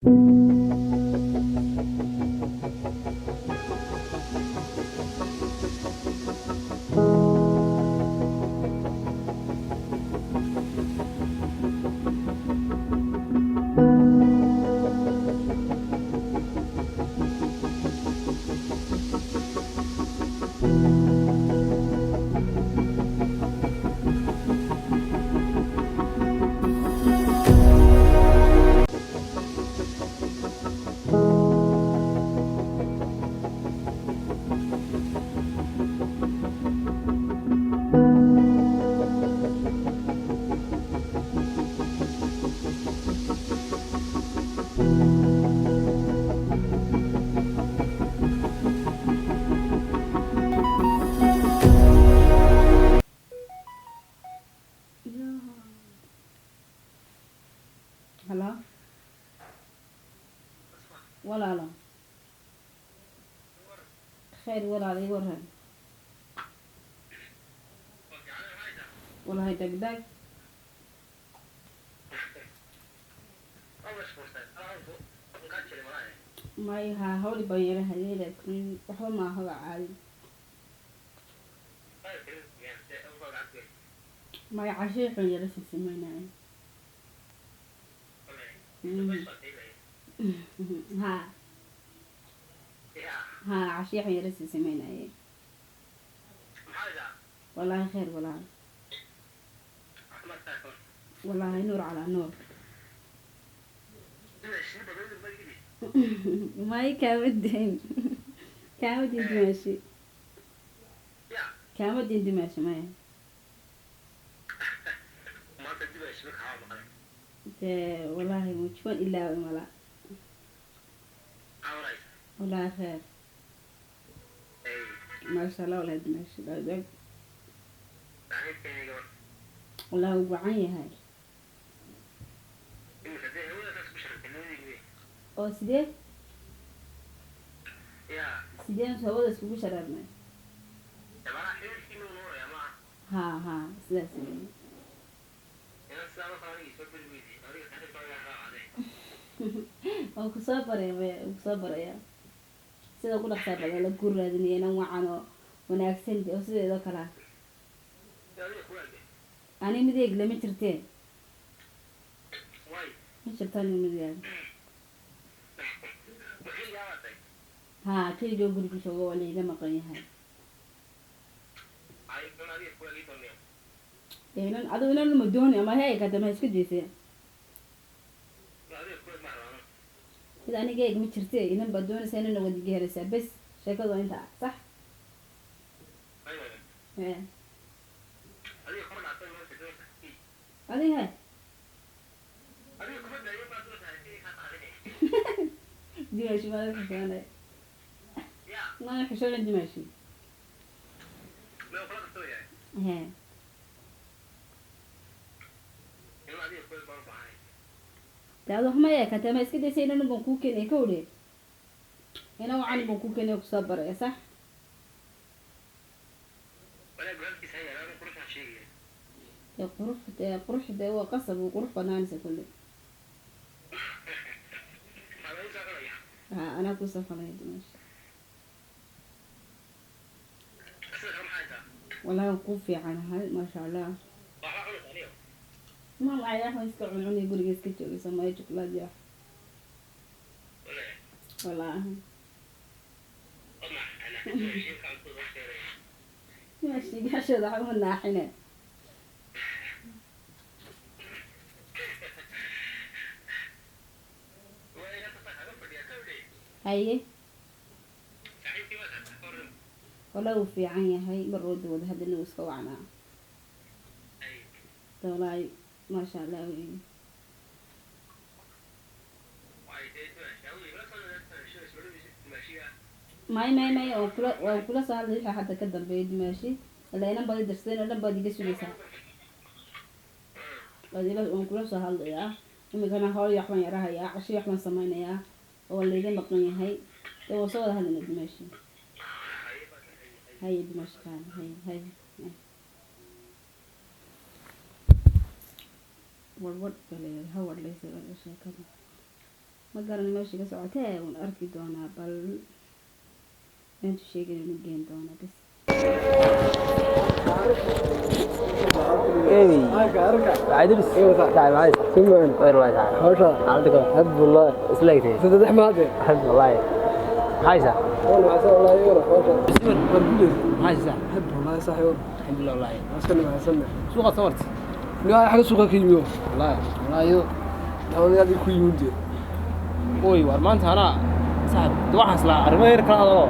Halo, walaalo. Khayr walaalo, ii waran. Walahi degdeg. May haa, hawli baan yara hayay, laakiin waxba maaha, waa caadi. May, casho xun yara siisimaynaya. Haa haa, casho xun yara siisimaynaya. Wallaahi khayr walaalo. Wallaahi nuur calaa nuur. May, kaama dayn, kaama diin dimaashi, kaama diin dimaashi, maya. Dee wallaahi mujuwan ilaaway mala. Wallaahi khayr, maasha Allah. Wallaahi dimaashi degdeg. Wallaahi wuu wacan yahay. Oo sidee sideen hawada iskugu shareernay? Haa haa, sidaas weeye. Waan kusoo baraya, maya, waan kusoo baraya sida ugu dhaqsaa badan. La guur raadinaya inan wacan oo wanaagsan de, oo sideedoo kale ah. Ani mideeg lama jirtee, ma jirto ani mideeg. Haa, keligoo guriga joogo waa laiga maqan yahay. Dee inan adigu inan ma dooni ama heeg hadda ma isku daysay mid aniga eeg ma jirtee. Inan baad doonaysaa, inana waad iga helaysaa, bes. Sheekadu waa intaa, sax? Ee adiga he dimaashi maada xishoonay, maada xishoonay dimaashi. He, dee adu waxma eekatee, ma iska daysay? Inan baan kuu keenaya ka odhe, inan wacan baan kuu keenaya, kusoo baraya, sax? Dee qurux, dee qurux, dee waa qasab uu qurux badnaanaysa kulle. Haa, anaa kusoo falaya dimaashi. Wallahi waan kuu fiicanahay, maasha Allah. Ma lacag wax iska cuncunay, guriga iska joogay, sameeyo juklaad iyo wax. Wallaahi dimaashi gaashooda waxba ma naaxine. Haye, wallahi wuu fiican yahay. Mar wada wada hadalna wuu iska wacnaa. De wallaahi maasha Allah wey. May may may, waan kula soo hadlay wixii hadda ka dambeeya dimaashi. Ilaa inan baad i dirsadeen oo dhan baad iga sugaysaa. Waad ila, waan kula soo hadlayaa. Imikana hawl iyo waxbaan yarahayaa, casho iyo waxbaan samaynayaa oo layga maqan yahay. Dee waan soo wada hadlayna dimaashi. Haye dimaashi qaali, haye haye haye. Warwar baa la yidhi, ha warlaysa sheekada. Ma garanay meesha ka socotee, waan arki doonaa, bal intu sheegay inuu geen doona bas. عادل تعال معاي سمعنا وين الله تعال هوشة عندك حب والله اسلكتي سيد احمد الحمد لله هايسة والله عسى والله يورا هوشة هايسة حب والله صح يورا الحمد لله والله عسى عسى سوق صورت لا حاجة سوق كيميو والله والله يو أنا هذه كيميو دي oy war maanta anaa saaxib waxaan islaa arrimo yar kala hadalo.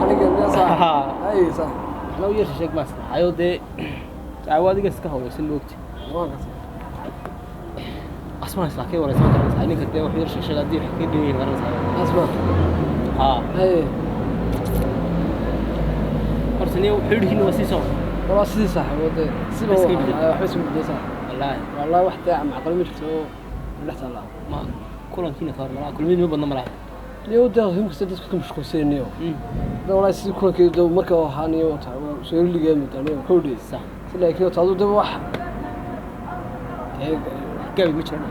أنا قال صح أي صح. Waxna u yeesha sheeg maas ayo dee caawa adiga iska hawlaysan moogti. ما قصدي. Asmaan islaa kay waraysan garanaysaa ninka dee wax yar sheeg haddii wax ka dhigayin garanaysaa. أسمع. Haa. أي. Horta nin xidhiidhkiina waa sii socda. والله سيدي صح ودي سيدي بس كيف بدي؟ حس بدي صح. Wallaahi. والله واحدة مع قلمي شفته رحت الله. Ma kulankiina ka hor malaha kulmadiina ma badna malaha. اليوم ده هم كسر كم مشغول اليوم. ده والله سيدي كل كي ده مركب هاني وتعب سير اللي جاي من تاني كودي. Sax. لكن تعرض ده واحد. Gabi ma jiraan.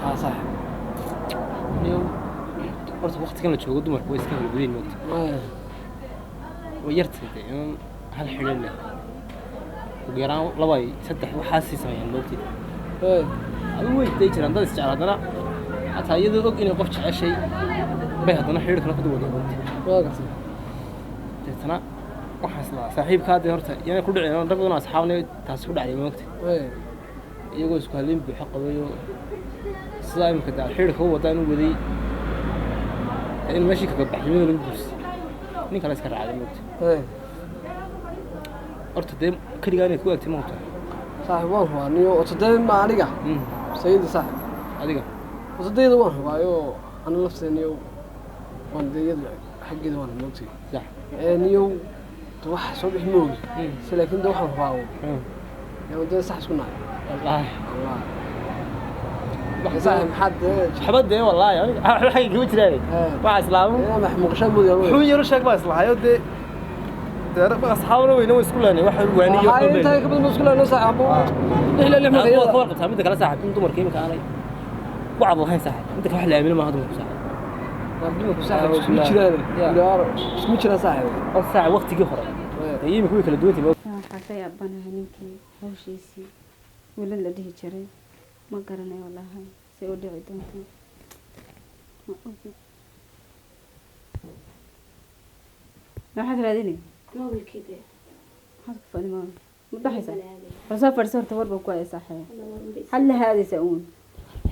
ها صح. Niyow horta waqtigan la joogo dumarku way iska halbadeen moogta. ما Way yartay dee in hal xidhiidh leh ugu yaraan laba iyo saddex waxaas sii sameeyaan moogtay. إيه. Adigu way day jiraan dad isjecel haddana xataa iyadoo og inay qof jeceshay bay haddana xidhiidh kale ku duwadeen moogtay. ما قصدي. Deetana waxaan islaa saaxiibkaa dee horta yana ku dhicin rag badan oo asxaabnay taasi ku dhacday moogtay. إيه. Iyagoo isku halleyn buuxo qabayo sidaa imika dee xidhiidhka u wadaa inuu waday dee in meeshii kaga baxnimada lagu guursay nin kale iska raacday moogtay. إيه. Horta dee keligaa inay ku agtay ma hubtaa? صاحب وان هو نيو وتدين ما عليك. سيدي صاحب. Adiga. وتدين وان هو أيو أنا نفسي نيو وان دي يد حقي وان موتي. Sax. إيه نيو توح صبح موجي. لكن ده وحن هو. يعني ده صح سكنا. Wallaahi. والله. صاحب حد. Waxba dee wallaahi aniga waxba xagga kama jiraan. Waxaa islaamo أنا محمود شاب مودي. wuxuu yaro sheeg baa islahayo dee dee asxaabna weyna way isku leenay waxa waaniyo. هاي أنت قبل ما تقول أنا صاحب. لا لا Adigu waad لا ka warqabtaa midda kale saaxib in dumarka imika aanay wacd lahayn saaxib inta kale wax la aamino maaha dumarku saaxib. صاحب اسمه كذا لا اسمه كذا صاحب. Horta saaxib waqtigii hore dee imika way kala duwan tahay. Waxaa ka yaabanahay ninkii hawshiisii weli la dhihi jiray, ma garanayo wallaahi say u dhici doonto, ma ogi. Maxaad raadinay? Mobilkii. Maxaad ku fadhi maama ma baxaysaa? War soo fadhiso horta, war baan ku haya saaxiib. Hal la haadaysaa uun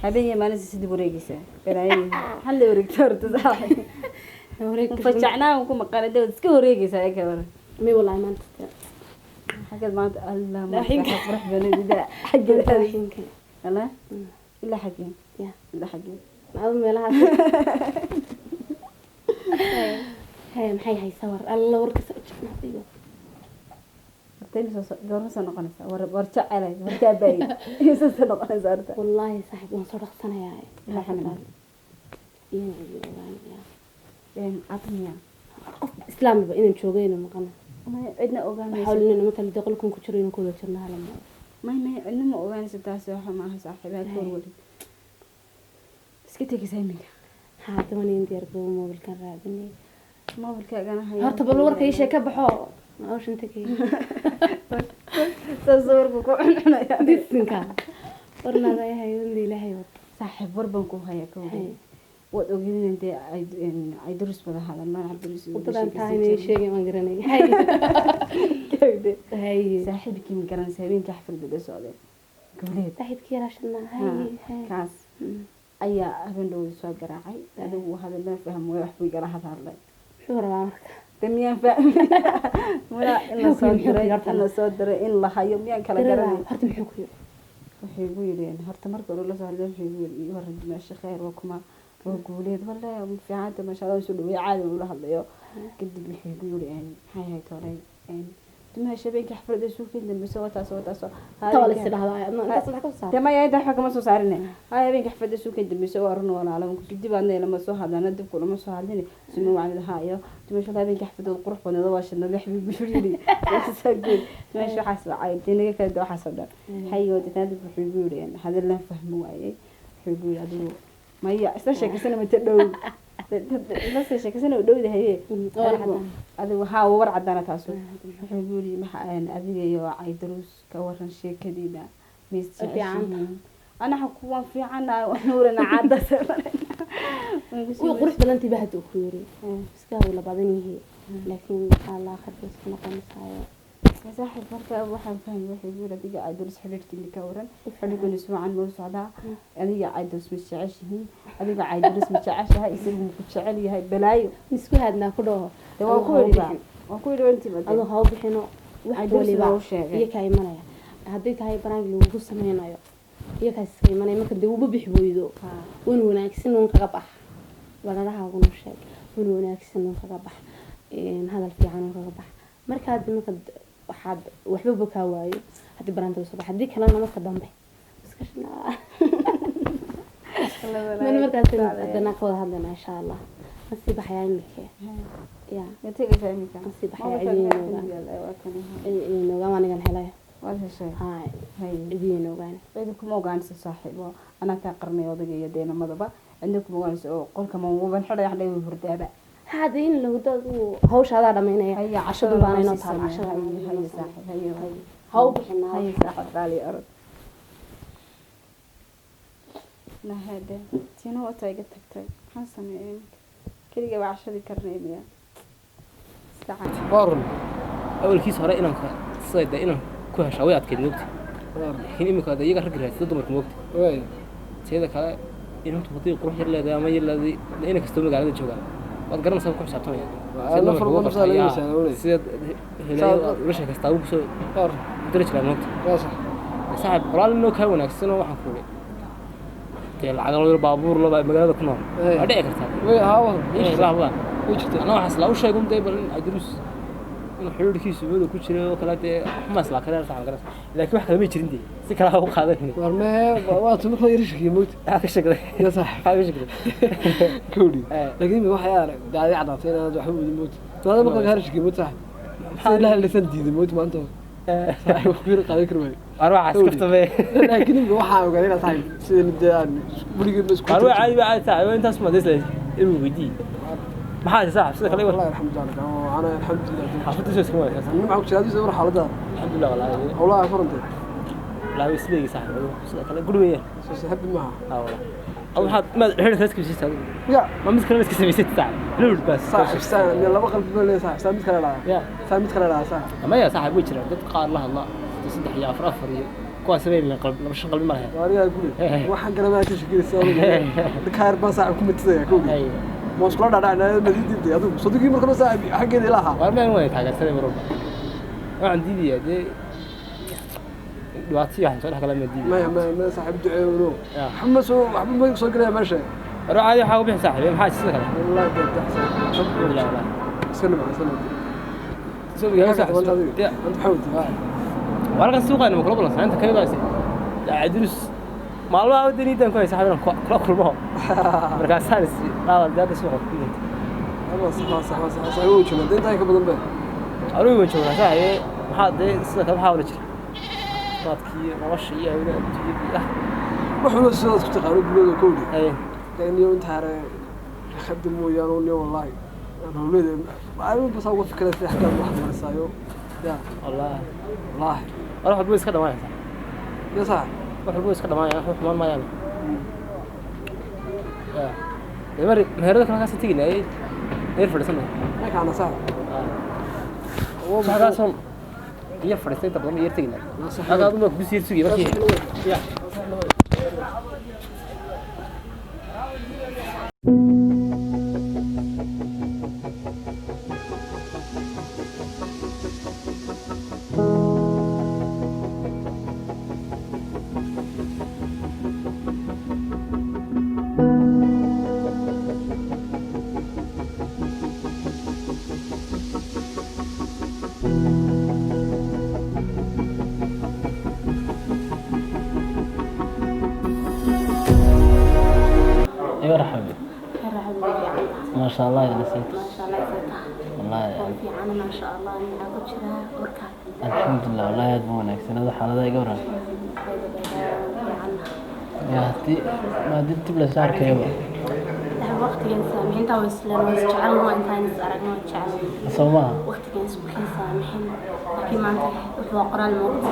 habeen iyo maalinta sidii wareegaysaa balaayo hal la wareegto horta saaxiib fajacnaa ku maqan dawad iska wareegaysaa ee ka waran. May wallahi maanta. Xaggeed maanta allah Laaxiinka. maanta qurux badan xaggeed Laaxiinka. Allah ilaa xaggeen. Ya. Ilaa xaggeen. Maadu meelahaas. Hee, maxay haysaa war alla warka soo jecnaa. Horta imisa goorma soo noqonaysaa? War war jecelay war jaabaay imisa soo noqonaysaa horta? Wallaahi saaxiib waan soo dhaqsanayaa. Ilaa xaggeen. Iyana cidi ogaanaya. Cadmiya. Qof islaamiba inaan joogayna maqana. May cidna ogaanayso. Waxaa olina nama kala dee qolkan ku jiro inaan ku wada jirno hala ma. May cidna ma ogaanayso taasi, waxa maaha saaxiibaad ka warwalin iska tegaysaa iminka. Haa toban in diyaar garoobo mobilkan raadinay. Mobilkaagana haya. Horta bal warka ii sheeg ka baxo. Hawshan tagay. Saas warku ku cuncunaya. Bisinka. Warnaada yahay wanda ilaahay wado. Saaxiib war baan ku hayaa ka waran. Haye. Waad ogedin dee ay durus wada hadalnaan Cabdurus iyo Wadadaan wada tahay inay sheekaysan sheegay waan garanay. Haye. jireen. Haye. Saaxiibkii ma garanaysa habeenkii xafladda la socday gabdheed? Saaxiibkii raashinaa. Haye. Haye. Kaas ayaa habeen dhow soo garaacay, adigu hadalna fahmo wax buu igala hadlay. Muxuu rabaa marka? De miyaan fahmay mulaa in la soo Muxuu ku yidhi? diray in la soo diray in la hayo miyaan kala garanay? Horta muxuu ku yidhi? Wuxuu igu yidhi horta marka hore la soo hadlay wuxuu igu yidhi ii waran meesha khayr waa kuma waa guuleed wallahi ma fiicanta maasha Allah soo dhaweey caadi ula hadlayo. Kadib wuxuu igu yidhi maxay ahayd horay dumaha habeenkii xafladda suuqii dambe soo taas oo taas. Tawa la is dhahdaa. Ma intaas wax ka soo saar. Dee maya intaa waxba kama soo saarine. Hay habeenkii xafladda suuqii dambe soo arun walaalo dib aadna lama soo hadlana dib kulama soo hadlin suma wacdi hayo dumasha habeenkii xafladda qurux badneed waa shanada xabiib buu yidhi saagud meesha waxaas wacay dinaga kale waxaas oo dhan hayo deetana dib wuxuu igu yidhi hadal la fahmi waayey wuxuu igu yidhi adigu Maya, isla sheekaysana mata dhow. Isla sii sheekaysana u dhowdahay. War cadaan. Adigu haa, war caddaana taasu. Wuxuu igu yidhi, maxa aan adiga iyo Caydaruus ka waran sheekadiina? Miis Way fiican tahay. Ana waxa kuwan fiicanahay, nuurina cadda. Way qurux badantii ba hadda uu ku yiri. Iska wala badan yihiin, laakiin Allah khair isku noqonaysaayo. Saaxiib, marka waxaan fahmay, wuxuu igu yidhi, adiga Caydaruus xidhiidhkiina ka waran, xidhiidhkiina si wacan ma u socdaa? Adiga Caydaruus ma jeceshihiin? Adiga Caydaruus ma jeceshahay? Isagu ma ku jecel yahay? Balaayo. Isku haadnaa ku dhaho. Dee waan ku yidhi ba, waan ku yidhi intii ba. Adoo ha u bixino wax Caydaruus waliba loo sheegay. Iyo kaa imanaya hadday tahay banaanka lagugu sameynayo, iyo kaas iska imanaya. Marka dee uba bixi weydo, wan wanaagsan uun kaga bax, baradhahaaguna sheeg, wan wanaagsan uun kaga bax, hadal fiican uun kaga bax. Markaad marka waxaad waxbaba kaa waayo haddii banaanta usoo bax, haddii kalena marka dambe iska shinaa. Man markaas haddana ka wada hadlayna insha Allah. Ma sii baxayaa imike ya? Ma tegaysaa iminka? Ma sii baxaya, cidiin ogaan anigan helay. Waad heshay? Haa. Haye. Cidiin ogaan. Cidi kuma ogaanayso saaxiibo, anaa kaa qarnay odayga iyo deenamadaba. Cidna kuma ogaanayso oo qolka ma waban xidhay, wax dhay hurdaaba. Hada in lagu dad hawsha adaa dhamaynaya. Haya. Cashadu baana inoo taal, cashada. Haye, haye saaxiib, haye haye. Ha u bixinaa. Haye saaxiib, qaali orod nahade. Tiina wata iga tagtay, maxaan sameeyay iminka? Keliga baa cashadii karnay miya? Iska cad. Waa run. Awalkiis hore inanka sida dee inan ku heshaa way adkeyd, moogta? Waa run. Laakiin iminka de iyaga ragga raadsada dumarka, moogta? Waay. Teeda kale, inantu haddii qurux yar leedahay ama yar leedahay, dee inan kastoo magaalada joogaa waad garanaysaa, ku xisaabtamaya. Waa Sida nafar dumarka ugu nafsaa laga qabtaa, miisaanaa, walahi. sida helayo ula sheekaystaa ugu soo Waa run. diri jiraa, moogta? Waa sax. Saaxiib, qoraal inoo kaa wanaagsanoo waxaan ku uri dee lacag loo baabuur loo baa magaalada ku nool. Hey. Waa dhici kartaa Way haa, waa inay la hadlaan. Way jirtaa. Anaa waxaa islaa u sheegay un dee bal in Cabdiruus inuu xiriirkiisu madu ku jiray oo kale, dee waxma islaa kale saxan garas, laakiin wax kale may jirin, dee si kale ha u qaadan. War mee, waa tuma kala yar shakiye, moogta? Maxaa ka sheegday? Ya saaxiib. Maxaa ka sheegday? Kowdhi. Eh. Laakiin imika waxay arag daadi caddaatay inaad waxba wadin, moogta? Maada marka kaa shakiye, moogta saaxiib? Sida la hadlaysan diiday, moogta maanta? Saaxiib, wax ku yar qaadan kari waayo. War waxaas kaftame. Laakiin imika waxaa ogaaday inaad saaxiib sida dee aan weligeen ba isku War waa caadi, waa caadi saaxiib, intaas ma dees inuu weydii maxaa jira saaxiib, sida kale والله الحمد لله، أنا الحمد لله. Xaafadda soo iska wanaagsan. أنا معك شهادة زور حالتها. Alxamdulilah walahi. والله فرنتي. Walahi way isleeyihiin saaxiib, sida kale guri weeyaan. سحب معها. Haa walahi, adigu maxaad maad xiriirka iska samaysatay adigu? يا Ma mid kale iska samaysatay saaxiib lowd bas? صاحب سام يلا بقلب بقول صاحب سام مثل لا. Ya. سام مثل لا صاحب. Maya saaxiib, way jiraan dad qaar la hadla saddex iyo afar afar iyo kuwaas sameynin qalbi laba shan qalbi ma lahayn. وأنا أقول waxaan garanaa ka shakiraysa kaar baan saaxib ku mitidaya kowdii. Hay. Ma iskula dhadhacnaa madiidintay adigu sadigii markaba saaxib xaggeeda ila ahaa. Waar meel way taageersanay mar walba, waxaan diidayaa dee dhibaato iyo waxaan soo dhex galaa ma diidaya. maya maya maya saaxib, duceeyo. Ya. Waxba ma soo, waxba ma soo gelaya meesha. War caadi waxaa u bixi saaxiib, maxaa sida kale? wallahi dee taxsan. Alxamdulilah walahi. Iska nimca, iska nimca. Soo gaar saaxiib. Ya. anta xawdi. Waar halkan suuqaana ma kula ballansan inta kayadaasi Cadrus maalmaha wadaniidan ku hay saaxiib inaan kula kulmo, markaasaan is dhaawal daada suuqa ku dhintay. ama sax sax sax sax wuu joogaa dee intaa ka badan ba. Anugu waan joognaa saaxiib, maxaa dee sida kale maxaa wala jira raadkii nolosha iyo hawlaha adduunyada ah? Wax wala sidaas ku taqaano guriyada kowdii. Haye. Niyo inta hore khadi mooyaane niyo wallahi hawlada anigu bas uga fikira sida xagga wax marisaayo ya. Wallaahi. Wallahi. War wax walba way iska dhamaanaysaa. Ya sax. Wax walba way iska dhamaanayaan, wax xumaan maayaan. Ya dee mari meherada kale halkaas teginayay dheer fadhiisanay. Markaana sax. Halkaasoo yar fadhiistay inta badan yar teginay, halkaa aduma kugu sii yar sugay markii ya. ايوه رحبي. ما شاء الله يا نسيت. ما شاء الله يفتح. والله. fiican ما شاء الله maxaa ku jira warkaaga? الحمد لله والله aad buu wanaagsan. Hada xaaladaha iga waran? Fiican. Yaa haddii ma dib la saarkayaba. Waqtigan saamixinta waa isla waa isjecel, waa intaan is aragno waa jecel. Soo maaha? Waqtigan isku keen saamixin, laakiin maanta wuxuu waa qoraal moogta.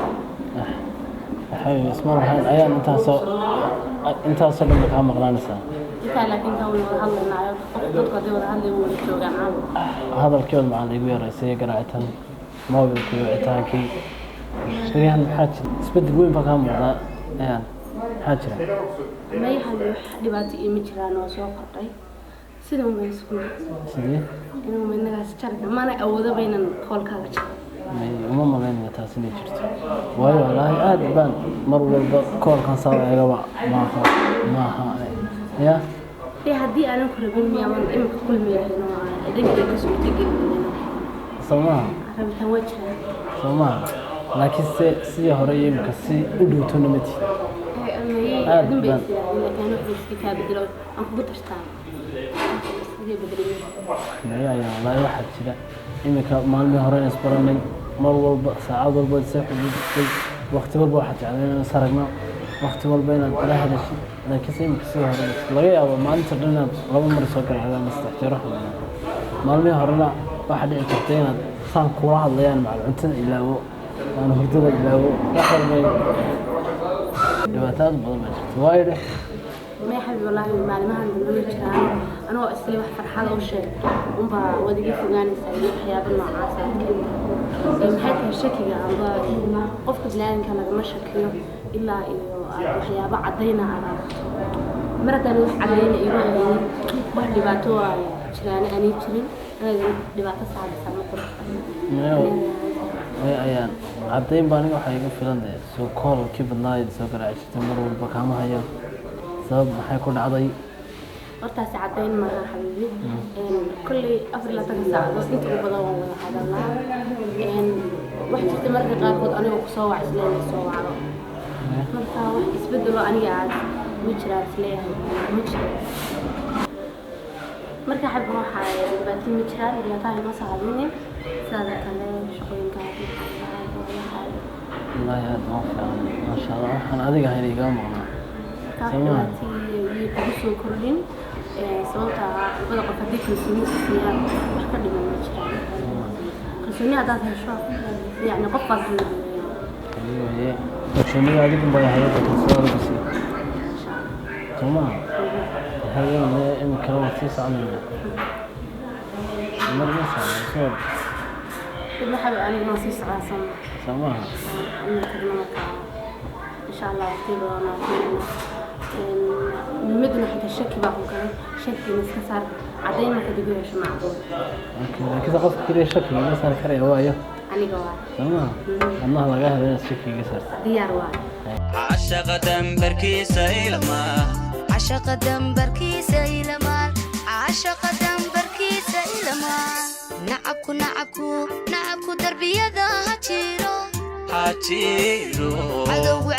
Waxay isma lahayn ayaan intaasoo dhan kaa maqnaanaysaa. Intaa laakiin intaan wada hadlaynaayo, qof dadku hadday wada hadlay wuu wada joogaa caawa. Hadalkii ood macaan igu yaraysay, garaacitan moobilkii, wicitaankii beryahan, maxaa jira? Isbeddel weyn baa kaa muuqdaa ayaan, maxaa jira? Mayahan wax dhibaato ima jiraan oo soo kordhay, sidan bay isku Sidee? Inuu inagaas jarka mana awoodo baynan koolkaaga jaro. May, uma malaynaya taas inay jirto, waayo wallaahi aad baan mar walba koolkan saa eegaba, maaha maaha ya. Dee haddii aanan ku rabin miyaaban imika kulmi lahayn oo aan idinkay ka suurtagelin? Soo maaha? Rabitaan waa jiraa. Soo maaha? Laakiin se sidii hore iyo imika si u dhowtona ma tihi. Mayay. Aad Adin bay baan- isiraahdeen, laakiin wax iska kaa bedelo aan kugu tashtaan iska bedelin. Maya ayaa, wallaahi waxaa jira imika maalmihii hore isbaranay, mar walba saacad walba soo xidhiidhay, waqti walba waxaad jeclay inaan is aragno, waqti walba inaad ila hadashid, laakiinse imika sidii hore laga yaabo maalinta dhan inaad laba mar soo garaacdo ama saddex jeer wax walba. Maalmihii horena waxaa dhici jirtay inaad saan kula hadlayaan macal cuntada ilaawo, aan hurdada ilaawo, wax walba. Dhibaato aad u badan baa jirta, waayo dheh. Maya xabiib, wallaahi maalimahan dambe ma jiraan, anigoo isle wax farxad u sheeg unbaa waad iga fogaanaysaa iyo waxyaabo noocaas aad keenta. Ee maxay tahay shakiga? Amba qofka biniaadanka lagama shakiyo ilaa iyo aad waxyaabo caddayna aad aragto. Mar haddaan wax caddayna igu haynin, wax dhibaato ay jiraan aanay jirin, anaadan dhibaato saaraysaa ma qurux. Maya, maya ayaan, caddayn baa aniga waxaa iga filan dee soo koolkii badnaa soo garaaci jirtay, mar walba kaama hayo, sabab maxay ku dhacday? Hortaasi caddayn maaha xabiibi. Kolley 24-ka saacadood inta ugu badan waan wada hadalnaa. Wax jirta mararka qaarkood anigoo kusoo wac isleen soo wacdo. Marka wax isbedelo aniga aad ma jiraan isleeyahay, ma jiro. Marka xabka waxaa dhibaato ma jiraan, dhibaataha inoo saadinin sidaada kale shaqooyinka. Wallaahi aad waan fiican, maasha Allah, waxaan adiga ahayn igama maqnaa. Kaa Soo maaha? Dhibaatihii kugu soo kordhin. Sababta ah labada qof haddii kalsooni siiyaan, wax ka dhiman ma jiraan. Kalsooni haddaad hesho, yacni qof baad Haye, kalsoonida adigu baa hay'adda kalsooni adigu sii. Insha Allah. Soo maaha? Haye, maya, imikana waan sii soconayna, mar ma socno soo. Dib waxaa aniga noo sii socdaa sama. Soo maaha? Inaan tagno markaa insha Allah waqti badan aan keenayna. Muhiimaduna xitaa shaki baa ku galay, shakina iska saar, caddayn marka dib u hesho macquul. Okay, laakiinse qofka keliya shakiga iga saari karaya waayo? Aniga waa. Soo maaha? Adnaha laga helo inaad shakiga iga saarto. Diyaar waa. Cashaqa dambarkiisa ilmaa. Cashaqa dambarkiisa ilamaal, cashaqa dambarkiisa ilamaal, nacabku nacabku nacabku darbiyada ha jiro. Ha jiro. Cadowgu.